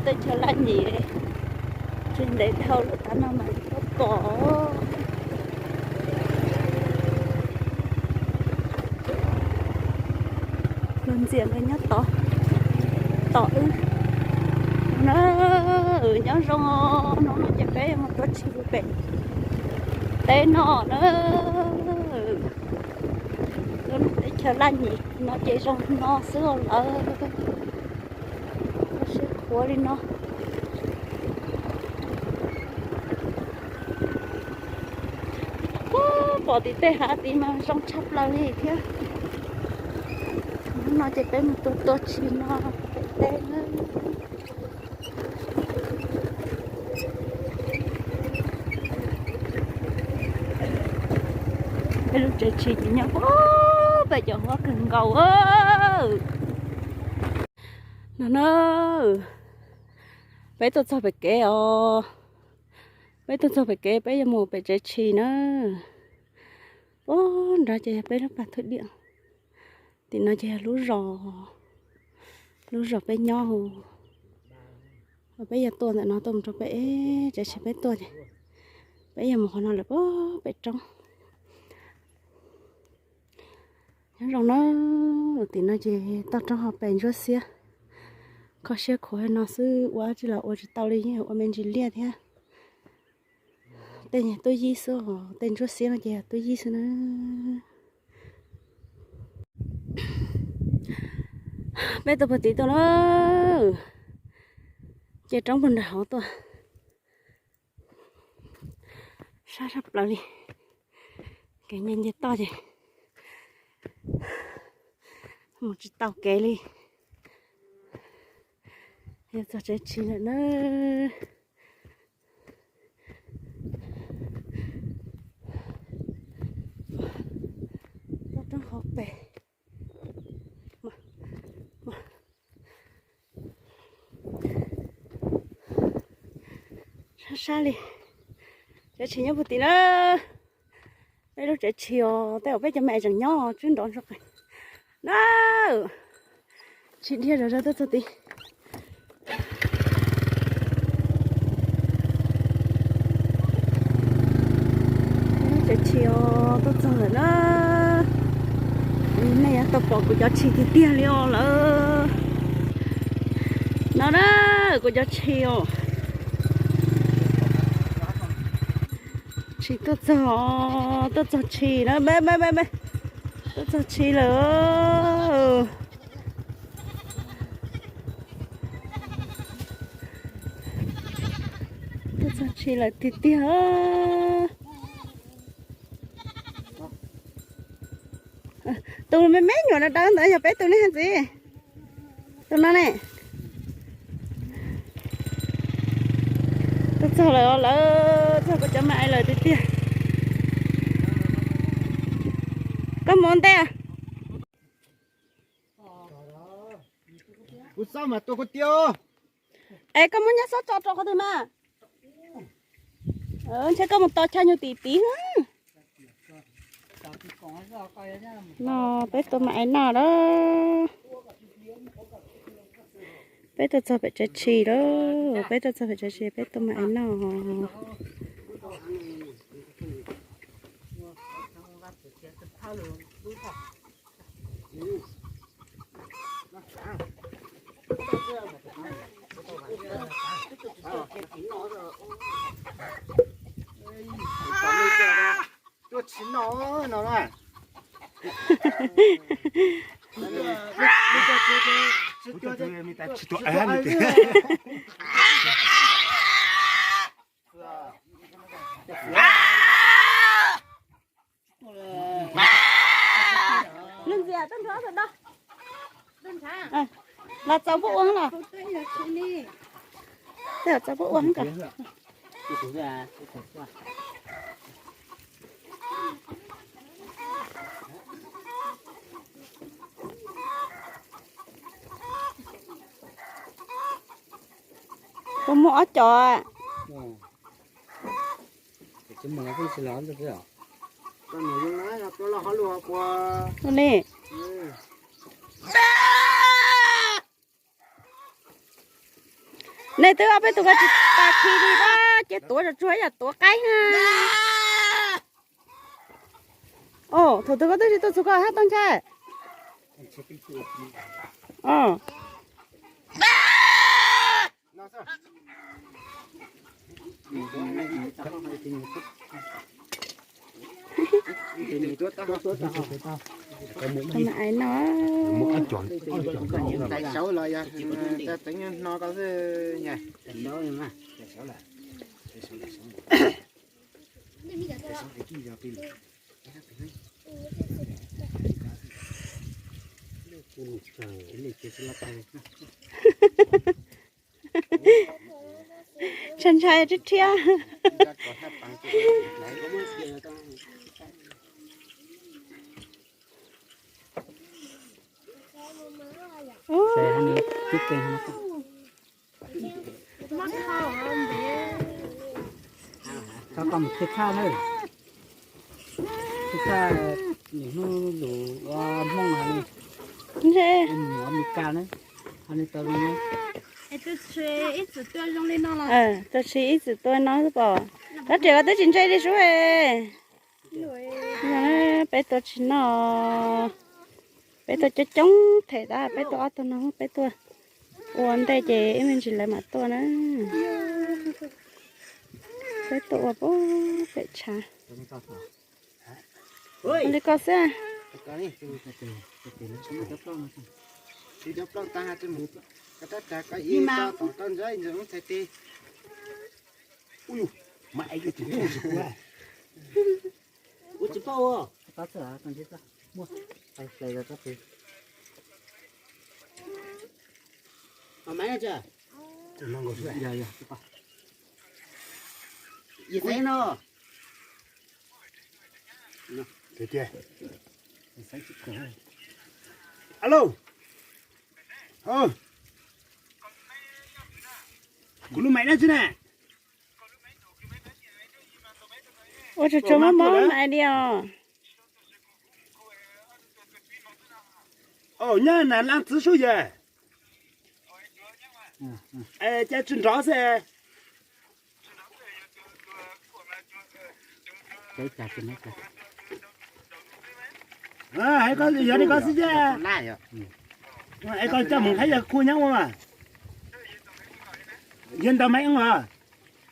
Teb chaws Laj Nyim tsis ntev dhau lawm, tav no mas pom luag ntxias nkawd nyob tod, tom wb na. Nyob zoo, hnub no ces peb mus tua tshis pem teb no na. Lub teb chaws Laj Nyim no ces zoo no xwb lawm. Siab qhuav li no. Pom tim tej hav tid mas zoo tshaj plaws li thiab. Hnub no ces peb mus tua tua tshis no pem teb na. Peb lub tsev tshis ces nyob pem cov huab kawg nkaus. No na, peb tuaj txog pem kev os. Peb tuaj txog pem kev, peb yuav mus pem tsev tshis na. Puag nrad ces yog peb lub pas thwj diam. Tim no ces yog lub zos, lub zos peb nyob. Peb yuav tuaj ntawm no tuaj mus rau pem tsev tshis peb tuaj ces peb yuav mus qhov no lawm puag pem roob. Nyob zoo na, tim no ces toj roob hauv pes ntsuab xiab, kho siab khuav no xwb, ua tsis los ua tsis tau li, yeej ua me ntsis liaj thiab. Tej tub yib xwb os, tej ntsuab xiab no ces yog tub yib xwb na. Peb tuaj puag tid tuaj na, ces roob puag nram hauv tuaj. Sab sab plaws li, kev nce nce toj ces mus tsis tau kev li. Yuav txog tsev tshis lawm na. Toj roob hauv pes. Sab sab li. Tsev tshis nyob puag tid na. Peb lub tsev tshis os, tej uas peb cov me tseem nyob tswb nrov ntsuag qees na. Tshis dhia zom zaws tuaj txog tid. Lub tsev tshis os, tuaj txog lawm na. Nej yuav tau pom kuv cov tshis tiag tiag li os lawm. No na, kuv cov tshis os. Tshis tuaj txog, tuaj txog tshis na, tuaj txog tshis lawm. Tuaj txog tshis lawm tiag tiag. Tus me me nyuam dawb dawb ntawd yog peb tus ne ntxiv. Tus no ne. Tuaj txog lawm, lawv txog kuv cov me aiv lawm tiag tiag. Koj mus ua ntej. Kuv xav mas tua kuv tiag. Es koj muab nyab xob tso rau qhov twg mas? Ntshe koj mus tos chaw nyuag tim tid. No peb tua me aiv noj lawm. Peb tuaj txog pem tsev tshis lawm, peb tuaj txog pem tsev tshis peb tua me aiv noj. Tua tshis noj no na. Los txaus puab ua los? Txaus puab ua kom. Puas muaj ob cov? Li. Nej twb ob peb tug ko tsis tas khi li, ces tuav tsuag tsuag yam tuav qaib na. Thaum twg koj twb tsis tuaj txug ko hab Tooj Nchai? Ais no. Ntshai ntshai thiab thiab. Cov ko mus thiaj tshaj na. Thiaj tshaj, niaj hnub lus ua Hmoob no ne, mus Amelikas na, ho ne tau zoo na. Tuaj tshis ib txwm tuaj no xwb pom. Rab riam ko twb tsis ntse li sub. Peb tuaj tsis noj, peb tuaj coob coob them tab peb tuaj ob tug no, peb tuaj ua ntej ces ib me ntsis lawv mam tuaj na. Peb tuaj ua pem tshav li ko xwb. Alo, kuv lub maiv dab tsi na? Ua tsuag tsuag mob mob mas li os. Nyob Nas Laj txwv sub yawg. Cas tsis nrov xwb. Yog li ko xwb ces, es koj coj mus qhab yawg khu nyob ua mas. Yawg ntaus maiv os.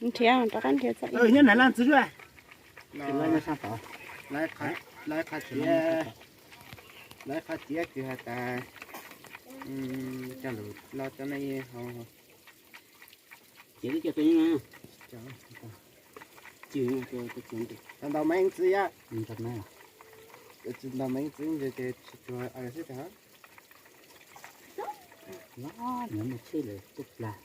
Nrhiav rov qab nrhiav txog. Nyob Nas Laj txwv sub. Lawv qhov tiav kws has tas coj lug lo cov nej hau. Tsis ntaus maiv txwv yom. Tsis ntaus maiv txwv ces tsuag xwb tag. Nws muaj tsheb lawm tuaj plag.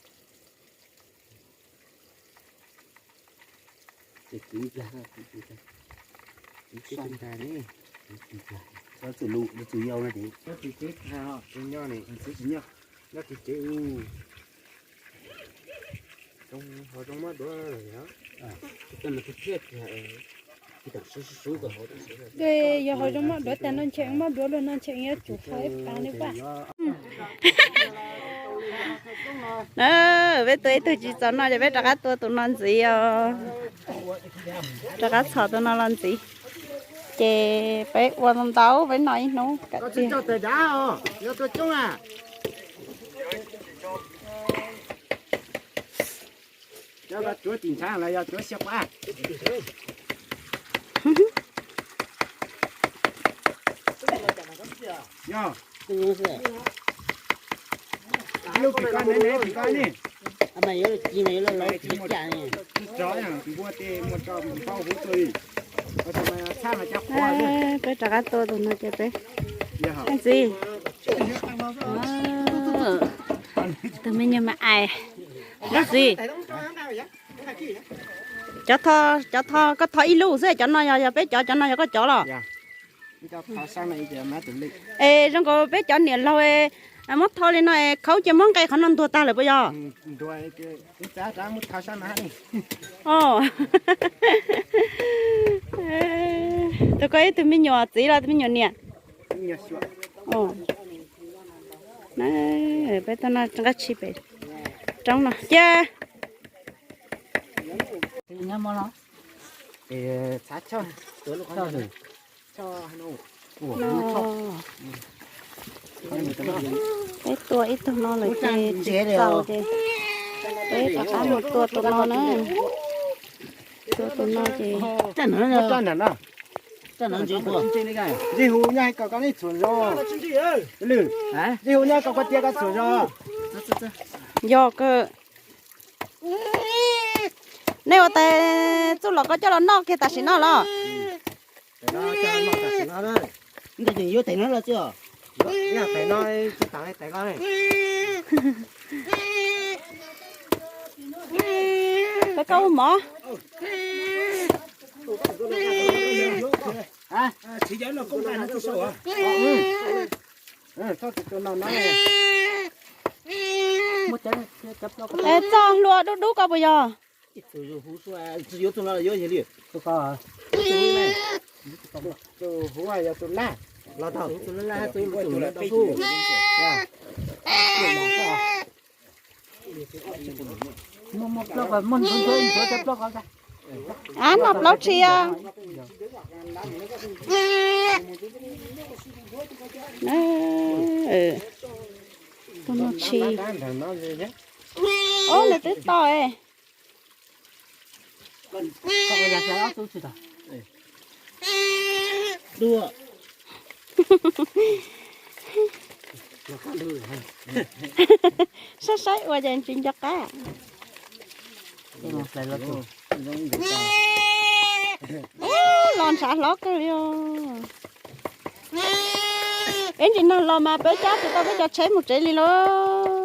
Yog hauv zoo mob duav tag no ntshe mob duav luag no ntshe yuav tsum hau ib pas li paj. Na, peb tua ib tug tsis txaus noj ces peb rov qab tua tus no ntxiv os. Rov qab txhom tus no los ntxiv, ces peb ua ntau peb noj ib hnub kam tiag. Cov ko tuav tim ntshav los yog tuav xyov qab. Yog, ib lub pim ko, pim ko ne. Tsis muaj tso, npua tes muaj tso mus tau huv tuaj li. Txhaj mas cov qhuav. Peb rov qab tua tus no ces peb ntxiv. Tus me nyuam mas ais ntxiv. Cov tho, cov tho koj tho ib lub xwb, cov no yog, yog peb cov, cov no yog koj cov los? Es zoo nkaus peb cov niam laug muab tho li no es khaub cia muab nqe qhov no ntuag tag lawm puas yog? Tus ko ib tug me nyuam txiv los tus me nyuam niam? Peb tuaj noj nqaj tshis pem. Roob no cia. Peb tua ib tug no lawm ces tsis txaus ces peb rov qab mus tua tus no na. Tua tus no ces. Ntsej hu nyob hais kom koj neb txhuam zog. Ntsej hu nyob kom koj tias koj txhuam zog. Yog kawg. Nej ua tes txuj los koj coj los noj kiag tam sim no los? Ntawd yuav tes no los tsis os? Tes no tsis tas tes ko. Koj ua mov. Es txoj hlua dub dub ko puas yog? Tus huv yog tus laj los tau. Tus laj tus laj tau. Muaj plaub ko, muaj nthuav nthuav nthuav cov plaub ko. Ab, noj plaub tshis os. Tus no tshis. Ob, nws twb to es. Saib saib ua cas tsis nco qab. Ub, los ntshav hlob kawg li os. Ib ntsis nag los mas peb cab tsis tau peb cov tsheb mus tsev li lauj.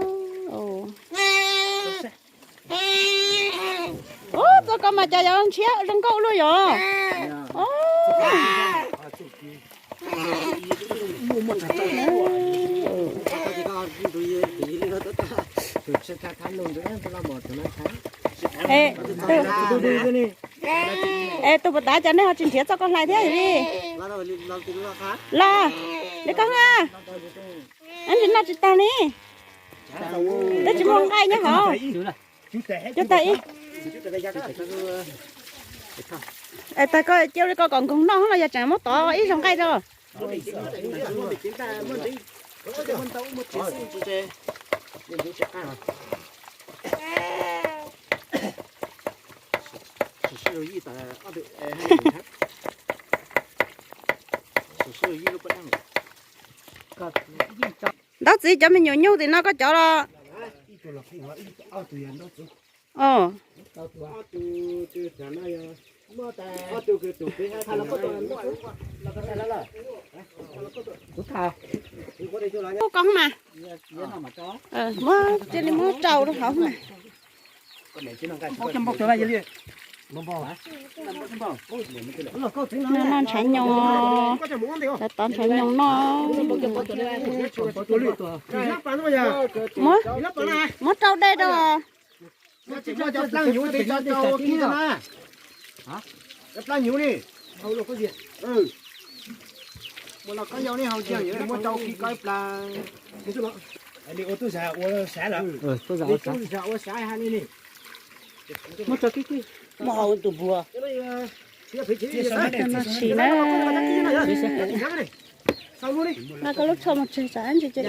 Ub, txoj ko mas cas yuav ntshiab zoo nkauj luaj yom. Es tus puas tav cas nej ho tsis nrhiav txoj ko hlais thiab li? Los, li koj ha, ib ntsis noj tsis tag li. Twb tsis muaj nqaij nyob hov. Cov tag ib. Es tag koj cia li koj kom nkoog noj los yog tseem muab tov ib zaug nqaij rau. Ntaub txiv cov me nyuam nyuj tim no koj cov los? Os. Ub, koj mas. Muab cia li muab rau rau hauv mas. No ntshav nyoos, tov ntshav nyoos no. Muab, muab rau dej rau. Muab rau kiag kiag. Sim na. No koj lub tsho mus tseg tsam ntsis ces.